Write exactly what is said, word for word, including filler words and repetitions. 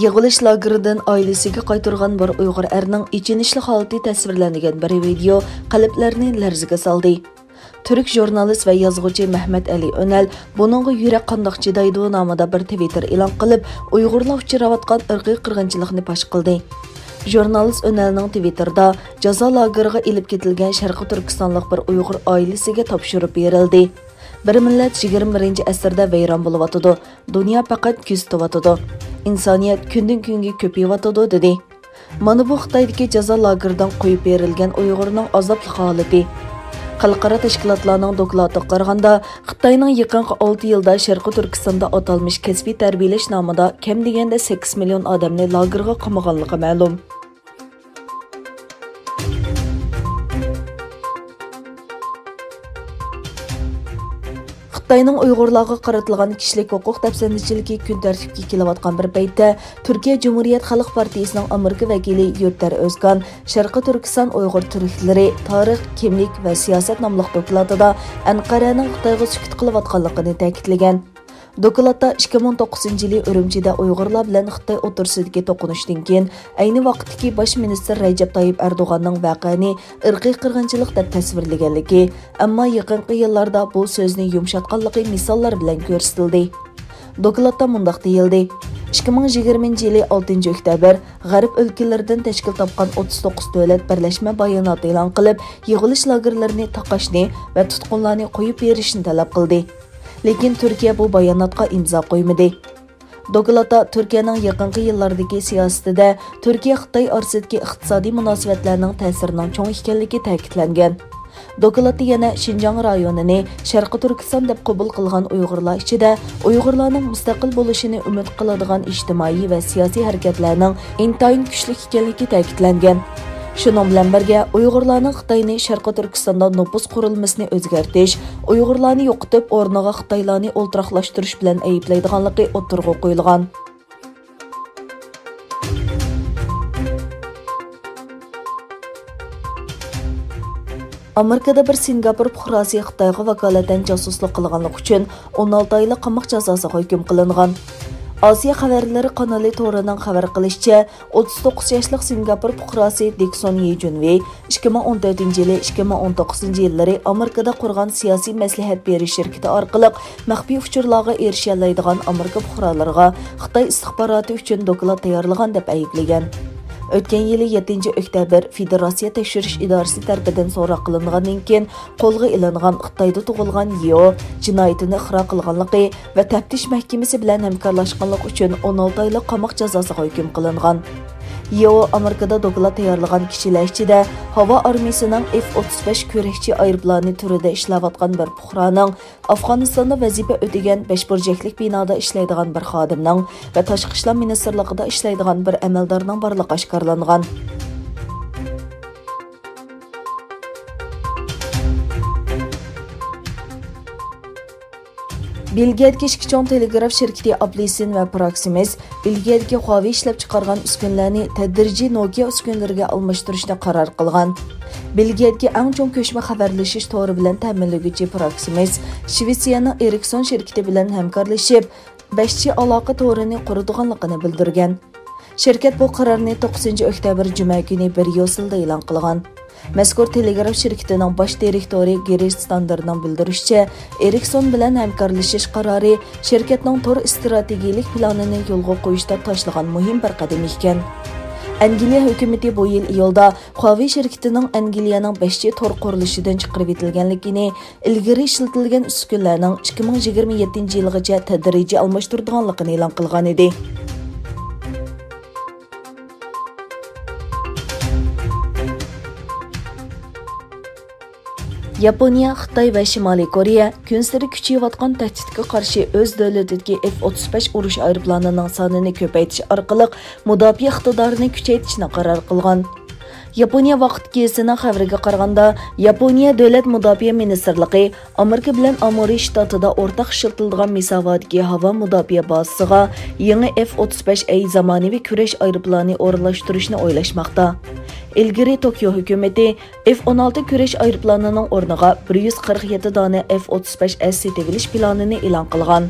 يىغىلىش لاگېرىدىن ئائىلىسىگە قايتۇرغان بىر ئۇيغۇر ئەرنىڭ ئېچىنىشلىق ھالىتى تەسۋىرلەنگەن بىر ۋىدېئو قەلبلەرنى لەرزىگە سالدى. تۈرك ژۇرنالىست ۋە يازغۇچى مەھمەت ئەلى ئۆنەل بۇنىڭغا يۈرەك قانداق چىدايدۇ نامىدا بىر تىۋىتتېر ئېلان قىلىپ، ئۇيغۇرلار ئۇچراۋاتقان ئىرقىي قىرغىنچىلىقنى پاش قىلدى. ژۇرنالىست ئۆنەلنىڭ تىۋىتتېرىدا جازا لاگېرىغا ئېلىپ كېتىلگەن شەرقىي تۈركىستانلىق بىر ئۇيغۇر ئائىلىسىگە تاپشۇرۇپ بېرىلدى. بىر مىللەت يىگىرمە بىرىنچى ئەسىردە ۋەيران بولۇۋاتىدۇ. دۇنيا پەقەت كۆزىتىۋاتىدۇ. ئىنسانىيەت كۈندىن-كۈنگە كۆپىيىۋاتىدۇ، دېدى. مانا بۇ خىتايدىكى جازا لاگېرىدىن قويۇپ بېرىلگەن ئۇيغۇرنىڭ ئازابلىق ھالىتى. خەلقئارا تەشكىلاتلارنىڭ دوكلاتىغا قارىغاندا، خىتاينىڭ يېقىنقى ئالتە يىلدا شەرقىي تۈركىستاندا ئاتالمىش كەسپىي تەربىيەلەش نامىدا كەم دېگەندە سەككىز مىليون ئادەمنى لاگېرغا قامىغانلىقى مەلۇم. خىتاينىڭ ئۇيغۇرلارغا قارىتىلغان كىشىلىك ھوقۇق دەپسەندىچىلىكى كۈن تەرتىپكە كېلىۋاتقان بىر پەيتتە، تۈركىيە جۇمھۇرىيەت خەلق پارتىيىسىنىڭ ئامېرىكا ۋەكىلى يۇرتەر ئۆزكان شەرقىي تۈركىستان ئۇيغۇر تۈركلىرى، تارىخ، كىملىك ۋە سىياسەت ناملىق دوكلاتىدا ئەنقەرەنىڭ خىتايغا سۈكۈت قىلىۋاتقانلىقىنى تەكىتلىگەن. دوكلاتتا ئىككى مىڭ توققۇزىنچى يىلى ئۈرۈمچىدە ئۇيغۇرلار بىلەن خىتاي ئوتتۇرىسىدىكى توقۇنۇشتىن كېيىن، ئەينى ۋاقىتتىكى باش مىنىستىر رەجەپ تايىپ ئەردوغاننىڭ ۋەقەنى ئىرقىي قىرغىنچىلىق دەپ تەسۋىرلىگەنلىكى، ئەمما يېقىنقى يىللاردا بۇ سۆزنى يۇمشاتقانلىقى مىساللار بىلەن كۆرسىتىلدى. دوكلاتتا مۇنداق دېيىلدى: ئىككى مىڭ يىگىرمىنچى يىلى ئالتىنچى ئۆكتەبىر غەرب ئۆلكىلىرىدىن تەشكىل تاپقان ئوتتۇز توققۇز دۆلەت بىرلەشمە بايانات ئېلان قىلىپ، يىغىلىش لاگېرلىرىنى تاقاشنى ۋە تۇتقۇنلارنى قويۇپ بېرىشنى تەلەپ قىلدى. لېكىن تۈركىيە بۇ باياناتقا ئىمزا قويمىدى. دوكلاتتا تۈركىيەنىڭ يېقىنقى يىللاردىكى سىياسىتىدە تۈركىيە-خىتاي ئارىسىدىكى ئىقتىسادىي مۇناسىۋەتلەرنىڭ تەسىرىنىڭ چوڭ ئىكەنلىكى تەكىتلەنگەن. دوكلاتتا يەنە شىنجاڭ رايونىنى شەرقىي تۈركىستان دەپ قوبۇل قىلغان ئۇيغۇرلار ئىچىدە ئۇيغۇرلارنىڭ مۇستەقىل بولۇشىنى ئۈمىد قىلىدىغان ئىجتىمائىي ۋە سىياسىي ھەرىكەتلەرنىڭ ئىنتايىن كۈچلۈك ئىكەنلىكى تەكىتلەنگەن. شۇنىڭ بىلەن بىرگە، ئۇيغۇرلارنىڭ خىتاينى شەرقىي تۈركىستاندا نوپۇس قۇرۇلمىسىنى ئۆزگەرتىش، ئۇيغۇرلارنى يوقىتىپ، ئورنىغا خىتايلارنى ئولتۇراقلاشتۇرۇش بىلەن ئەيىبلەيدىغانلىقى ئوتتۇرىغا قويۇلغان. ئامېرىكىدا بىر سىنگاپور پۇقراسى خىتايغا ۋاكالىتەن جاسۇسلۇق قىلغانلىقى ئۈچۈن ئون ئالتە ئايلىق قاماق جازاسىغا ھۆكۈم قىلىنغان. ئاسىيا خەۋەرلىرى قانىلى تورىنىڭ خەۋەر قىلىشىچە، ئوتتۇز توققۇز ياشلىق سىنگاپور پۇقراسى دىكسون يى جۈنۋېي ئىككى مىڭ ئون تۆتىنچى يىلى، ئىككى مىڭ ئون توققۇزىنچى يىللىرى ئامېرىكىدا قۇرغان سىياسىي مەسلىھەت بېرىش شىركىتى ئارقىلىق مەخپىي ئۇچۇرلارغا ئېرىشەلەيدىغان ئامېرىكا پۇقرالىرىغا خىتاي ئىستىخباراتى ئۈچۈن دوكلات تەييارلىغان دەپ ئەيىبلىگەن. ئۆتكەن يىلى يەتتىنچى ئۆكتەبىر فېدېراتسىيە تەكشۈرۈش ئىدارىسى تەرىپىدىن سوراق قىلىنغاندىن كېيىن، قولغا ئېلىنغان خىتايدا تۇغۇلغان يېئو جىنايىتىنى ئىقرار قىلغانلىقى ۋە تەپتىش مەھكىمىسى بىلەن ھەمكارلاشقانلىقى ئۈچۈن ئون ئالتە ئايلىق قاماق جازاسىغا ھۆكۈم قىلىنغان. يېئو ئامېرىكىدا دوكلات تەييارلىغان كىشىلەر ئىچىدە ھاۋا ئارمىيىسىنىڭ ئېف ئوتتۇز بەش كۈرەشچى ئايروپىلانى تۈرىدە ئىشلەۋاتقان بىر پۇقرانىڭ ئافغانىستاندا ۋەزىپە ئۆتىگەن بەش بۇرجەكلىك بىنادا ئىشلەيدىغان بىر خادىمنىڭ ۋە تاشقى ئىشلار مىنىستىرلىقىدا ئىشلەيدىغان بىر ئەمەلدارنىڭ بارلىقى ئاشكارىلانغان. بېلگىيەدىكى ئىككى چوڭ تېلېگراف شىركىتى ئابلىسىن ۋە پراكسىمىس بېلگىيەدىكى خۇاۋېي ئىشلەپچىقارغان ئۈسكۈنىلەرنى تەدرىجىي نوكىيا ئۈسكۈنىلىرىگە ئالماشتۇرۇشنى قارار قىلغان. بېلگىيەدىكى ئەڭ چوڭ كۆچمە خەۋەرلىشىش تورى بىلەن تەمىنلىگۈچى پراكسىمىس شىۋېتسىيەنىڭ ئېرىكسون شىركىتى بىلەن ھەمكارلىشىپ، بەش جى ئالاقە تورىنى قۇرىدىغانلىقىنى بىلدۈرگەن. شىركەت بۇ قارارنى توققۇزىنچى ئۆكتەبىر جۈمە كۈنى بىر يوسۇلدا ئېلان قىلغان. مەزكۇر تېلېگراف شىركىتىنىڭ باش دىرېكتورى گېررى ستاندېرنىڭ بىلدۈرۈشىچە، ئېرىكسون بىلەن ھەمكارلىشىش قارارى شىركەتنىڭ تور ئىستراتېگىيىلىك پىلانىنى يولغا قويۇشتا تاشلىغان مۇھىم بىر قەدەم ئىكەن. ئەنگلىيە ھۆكۈمىتى بۇ يىل ئىيۇلدا خۇاۋېي شىركىتىنىڭ ئەنگلىيەنىڭ بەش جى تور قۇرۇلۇشىدىن چىقىرىۋېتىلگەنلىكىنى، ئىلگىرى ئىشلىتىلگەن ئۈسكۈنىلەرنىڭ ئىككى مىڭ يىگىرمە يەتتىنچى يىلغىچە تەدرىجىي ئالماشتۇرىدىغانلىقىنى ئېلان قىلغانىدى. ياپونىيە، خىتاي ۋە شىمالىي كورېيە كۈنسېرى كۈچىيىۋاتقان تەھدىتكە قارشى ئۆز دۆلىتىدىكى ئېف ئوتتۇز بەش ئۇرۇش ئايروپىلانىنىڭ سانىنى كۆپەيتىش ئارقىلىق مۇداپىئە ئىقتىدارىنى كۈچەيتىشنى قارار قىلغان. ياپونىيە ۋاقىت گېزىتىنىڭ خەۋىرىگە قارىغاندا، ياپونىيە دۆلەت مۇداپىئە مىنىستىرلىقى ئامېرىكا بىلەن ئامۇرى شتاتىدا ئورتاق ئىشلىتىلىدىغان مىساۋادىكى ھاۋا مۇداپىئە بازىسىغا يېڭى ئېف ئوتتۇز بەش ئەي زامانىۋى كۈرەش ئايروپىلانى ئورۇنلاشتۇرۇشنى ئويلاشماقتا. ئىلگىرى توكيو ھۆكۈمىتى ئېف ئون ئالتە كۈرەش ئايروپىلانىنىڭ ئورنىغا بىر يۈز قىرىق يەتتە دانە ئېف ئوتتۇز بەش ئەس سېتىۋېلىش پىلانىنى ئېلان قىلغان.